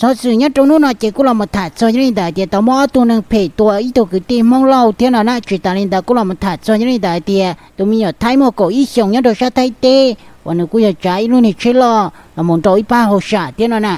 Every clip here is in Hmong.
Xov xwm nyob rau hnub no ces kuj los mus tham txog yog li ntawd tias tau muaj ob tug neeg phem tua ib tug kwv tij Hmoob Lauj thiab no na. Tsis tas li ntawd kuj los mus tham txog yog li ntawd tias tus me nyuam Thaib muaj kaum ib xyoos nyob rau sab Thaib teb uas nws kuj yog tsav ib lub niag tsheb loj los mus nrau ib pab hauj sam thiab no na.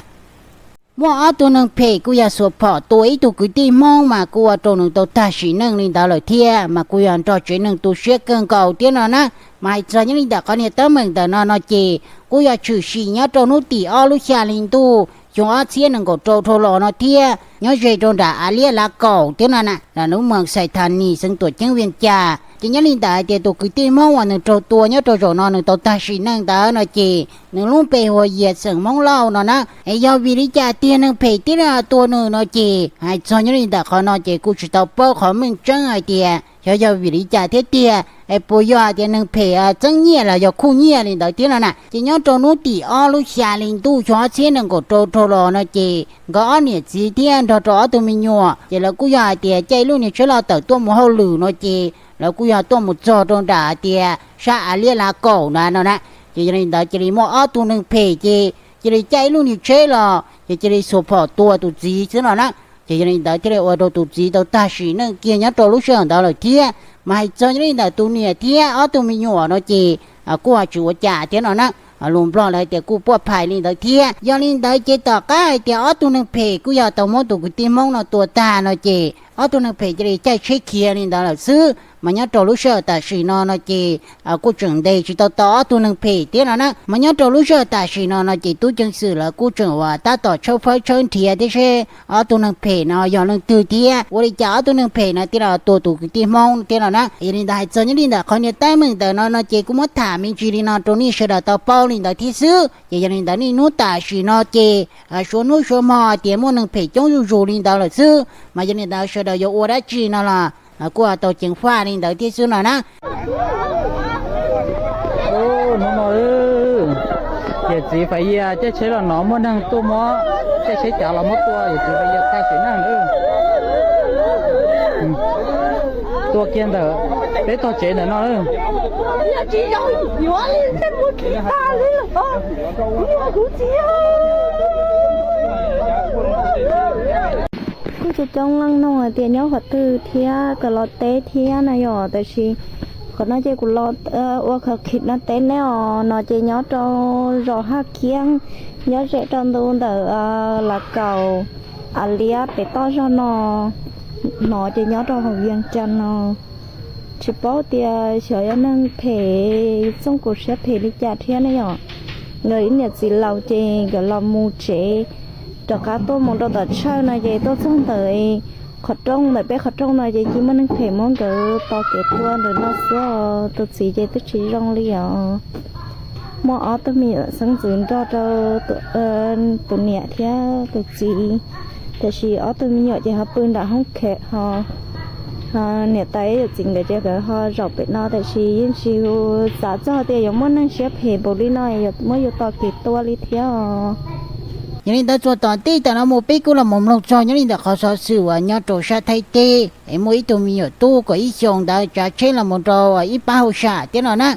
Muaj ob tug neeg phem kuj yog xuas phom tua ib tug kwv tij Hmoob mas kuj ua rau nws tau tag sim neej li ntawd lawm thiab mas kuj yog nrog tsev neeg tu siab kawg nkaus thiab no na. Mas hais txog nyob li ntawm qhov niag teeb meem ntawm no no ces kuj yog tshwm sim nyob rau hnub tim ob lub xya hli ntuj xyoo ob txhiab nees nkaum rau dhau los no thiab nyob ze rau nram Av Liab Lav Kaum thiab no na, lub moos Xais Thas Nis xeev Tuam Ceeb Vias Cas. Ces nyob li ntawd hais tias tus kwv tij Hmoob uas nws raug tua nyob rau zaum no nws tau tag sim neej ntawd no ces nws lub npe hu ua Yias xeem Hmoob Lauj no na. Es yog vim li cas tiag neeg phem thiaj li tua nws no ces hais txog nyob li ntawm qhov no ces kuj tsis tau paub qhov meej tseeb hais tias xyov yog vim li cas thiab tiag es puas yog hais tias neeg phem txeeb nyiaj los yog khuj nyiaj li ntawd thiab no na. Ces nyob rau hnub tim ob lub xya hli ntuj xyoo ob txhiab nees nkaum rau dhau los no ces nkawd ob niam txiv thiab nrog rau ob tug me nyuam ces lawv kuj yog hais tias caij ib lub niag tsheb loj tawm tuaj mus hauj lwm no ces lawv kuj yog tuaj mus txog rau nram hais tias sab Av Liab Lav Kaum na no na. Ces yog li ntawd cia li muaj ob tug neeg phem ces cia li caij ib lub niag tsheb los ces cia li xuas phom tua tus txiv xwb no na. Ces yog li ntawd thiaj li ua rau tus txiv tau tag sim neej kiag nyob rau lub sij hawm ntawd lawm thiab. Mas hais txog nyob li ntawm tus niam thiab ob tug me nyuam no ces kuj ho tsis ua cas thiab no na. Lus Nplog lawv hais tias kuj puaj phais li ntawd thiab. Yog li ntawd ces tom qab hais tias ob tug neeg phem kuj yog tau muab tus kwv tij Hmoob no tua tag no ces ob tug neeg phem cia li caij tsheb khiav li ntawd lawm xwb. Mas nyob rau lub sij hawm tam sim no no ces kuj tseem ntes tsis tau tau ob tug neeg phem thiab no na. Mas nyob rau lub sij hawm tam sim no no ces tub ceev xwm lawv kuj tseem uas tab tom tshawb fawb tshawb nrhiav thiab seb ob tug neeg phem no yog leej twg thiab ua li cas ob tug neeg phem no thiaj li tua tus kwv tij Hmoob thiab no na. Yog li ntawd hais txog nyob li ntawm qhov niag teeb meem ntawm no no ces kuj muab tham me ntsis li no rau nej sawv daws tau paub li ntawd thiab xwb. Ces yog li ntawd niaj hnub tam sim no ces suav hnub suav hmo tias muaj neeg phem coob zuj zus li ntawd lawm xwb. Mas yog li ntawd sawv daws yuav ua dab tsi no los kuj tau ceev faj li ntawd thiab xwb no na. Hnub no yawm txiv Faiv Yias caij tsheb los no muaj neeg tuaj muab caij tsheb cav los muab tua yawm txiv Faiv Yias tag sim neej lawm. Tua kiag ntawm peb tog tsev ntawm no lawm. Kuj coob coob leej nug hais tias nyob qhov twg thiab kom los teb thiab na yom, tab sis qhov no ces kuv los ua khawv khim no teb neb os. No ces nyob rau zos Haj Khiab, nyob ze rau ntu ntawm Lav Kaum, Av Liab pem toj zog no. No ces nyob rau hauv Vias Cas no. Tsis paub tias xyov yog neeg phem txooj kaum siab phem li cas thiab ne yom. Nkawd ib niam txiv laus ces nkawd los mus tsev, rov qab tuaj mus rau tom tshawj no ces tuaj txog ntawm qhov rooj, ntawm peb qhov rooj no ces cia muaj neeg phem muab nkawd tos kev tua ntawm no xwb os. Tus txiv ces twb tsis zoo li os. Muaj ob tug me nyuam xeeb ntxwv nrog rau tus niam thiab tus txiv, tiam sis ob tug me nyuam ces ho pw nram hoob khem ho niam tais yawm txiv nkawd ces nkawd ho zaum pem no, tiam sis yeej tsis xav txog tias yuav muaj neeg siab phem npaum li no yuav muab yus tos kev tua li thiab os. Yog li ntawd txuas tom ntej tam no mus peb kuj los mus mloog txog nyob li ntawm qhov xov xwm uas nyob rau sab Thaib teb es muaj ib tug me nyuam tub kaum ib xyoos ntawd tsav tsheb los mus rau ib pab hauj sam thiab no na.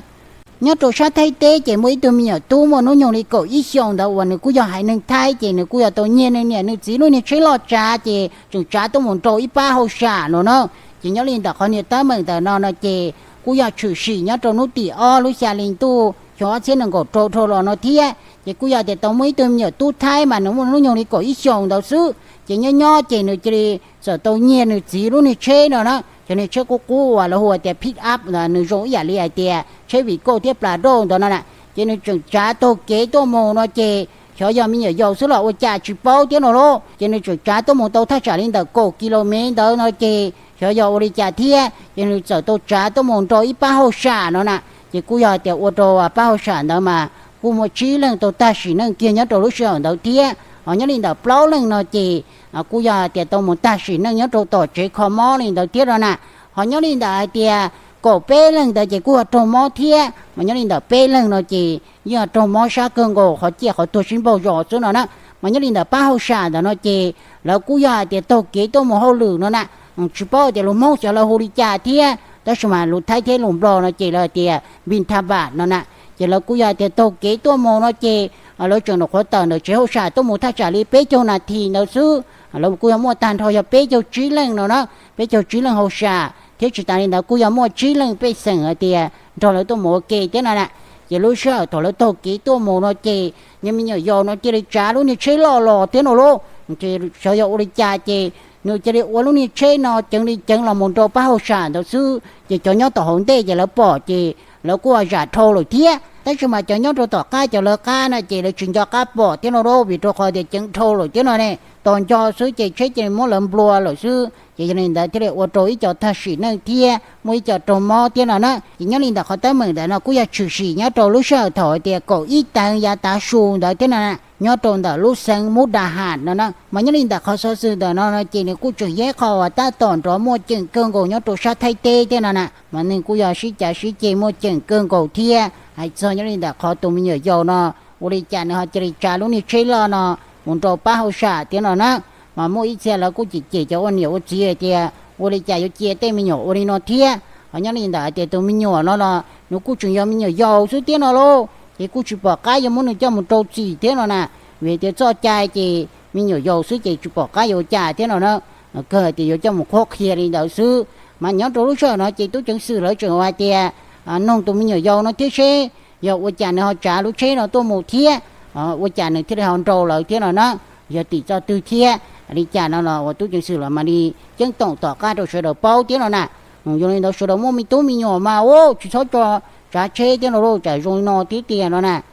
Nyob rau sab Thaib teb ces muaj ib tug me nyuam tub muaj hnub nyoog li kaum ib xyoos ntawd uas nws kuj yog haiv neeg Thaib ces nws kuj yog tau nyiag nws niam nws txiv lub niag tsheb loj tsav ces tseem tsav tuaj mus nrau ib pab hauj sam no na. Ces nyob li ntawm qhov niag teeb meem ntawm no no ces kuj yog tshwm sim nyob rau hnub tim ob lub xya hli ntuj xyoo ob txhiab nees nkaum rau dhau los no thiab. Ces kuj yog tias tau muaj ib tug me nyuam tub Thaib mas nws muaj hnub nyoog li kaum ib xyoos ntawd xwb ces nyob nyob ces nws cia li txawm tau nyiag nws txiv lub niag tsheb no na, cov niag tsheb qub qub uas lawv hu tias pick up, nws zoo ib yam li hais tias tsheb vim kauj thiab plas dauj ntawd no na. Ces nws tseem tsav taug kev tuaj mus no ces xyov yog me nyuam yaus xwb los ua cas tsis paub thiab no lauj. Ces nws tseem tsav tuaj mus tau thaj tsam li ntawm kaum ki lo mev ntawd no ces xyov yog ua li cas thiab ces nws txawm tau tsav tuaj mus nrau ib pab hauj sam no na. Ces kuj yog tias ua rau pab hauj sam ntawd mas kuj muaj tsib leeg tau tag sim neej kiag nyob rau lub sij hawm ntawd thiab. Ho nyob li ntawm plaub leeg no ces kuj yog tias tau mus tag sim neej nyob rau tom tsev kho mob li ntawd thiab no na. Ho nyob li ntawm hais tias kaum peb leeg ntawd ces kuj ho raug mob thiab, mas nyob li ntawm peb leeg no ces yeej raug mob sab kawg nkaus, qhov ciaj qhov tuag sib npaug zos xwb no na. Mas nyob li ntawm pab hauj sam ntawm no ces lawv kuj yog hais tias taug kev tuaj mus hauj lwm no na. Tsis paub tias lus Hmoob xyov lawv hu li cas thiab, tab sis mas lus Thaib thiab lus Nplog no ces lawv tias npin tha npam no na. Ces lawv kuj yog tias taug kev tuaj mus no ces Lawv tseem nyuam qhuav tawm ntawm tsev hauj sam tuaj mus thaj tsam li peb caug nas this ntawd xwb, lawv kuj yog muaj tag nrho yog peb caug tsib leej no na, peb caug tsib leej hauj sam thiab tsis tas li ntawd kuj yog muaj tsib leej pej xeem hais tias nrog lawv tuaj mus ua ke thiab no na. Ces lub sij hawm thaum lawv taug kev tuaj mus no ces niag me nyuam yaus no cia li tsav lub niag tsheb loj los thiab no lauj. Ces xyov yog ua li cas ces nws cia li ua lub niag tsheb no ceev li ceev los mus rau pab hauj sam ntawd xwb, ces cov nyob tom hauv ntej ces lawv pom ces lawv kuj zam dhau lawm thiab. Tab sis mas cov nyob rau tom qab cov lawv qab na ces lawv tsis nco qab pom thiab no lauj, vim rau qhov tias ceev dhau lawm thiab no ne. Tos nco xwb ces tsheb cia li muab lawv nplua lawm xwb. Ces yog li ntawd thiaj li ua rau ib co tag sim neej thiab muaj ib co raug mob thiab no na. Ces nyob li ntawm qhov teeb meem ntawd no kuj yog tshwm sim nyob rau lub sij hawm thaum tias kaum ib teev yav tav su ntawd thiab no na, nyob rau ntawm lub xeev Mub Da Has no na. Mas nyob li ntawm qhov xov xwm ntawm no no ces nws kuj tseem yog ib qho uas tab tom nrov muaj ceem kawg nkaus nyob rau sab Thaib teb thiab no na. Mas neeg kuj yog sib cav sib ceg muaj ceem kawg nkaus thiab. Hais txog nyob li ntawm qhov tus me nyuam yaus no, ua li cas nws ho cia li tsav lub niag tsheb loj no mus rau pab hauj sam thiab no na. Mas muaj ib txhia lawv kuj cem cem cov ua niam ua txiv hais tias ua li cas yuav cia tej me nyuam ua li no thiab. Ho nyob li ntawm hais tias tus me nyuam no los nws kuj tseem yog me nyuam yaus xwb thiab no lauj, ces kuj tsis pom qab yuav muab nws coj mus rau txim thiab no na. Vim tias txoj cai ces me nyuam yaus xwb ces tsis pom qab yuav ua cas thiab no na. Kawg hais tias yuav coj mus qhuab qhia li ntawd xwb. Mas nyob rau lub sij hawm no ces tub ceev xwm lawv tseem hais tias nug tus me nyuam yaus no thiab seb yog ua cas nws ho tsav lub tsheb no tuaj mus thiab, ua cas nws thiaj li ho nrau lawv thiab no na, yog tim txoj twg thiab li cas no los uas tub ceev xwm los mam li ceeb toom tom qab rau sawv daws paub thiab no na. Yog li ntawd sawv daws muaj me tub me nyuam mas ua tsis txhob tso tsav tsheb thiab no lauj, tsam zoo li no thiab tiag no na.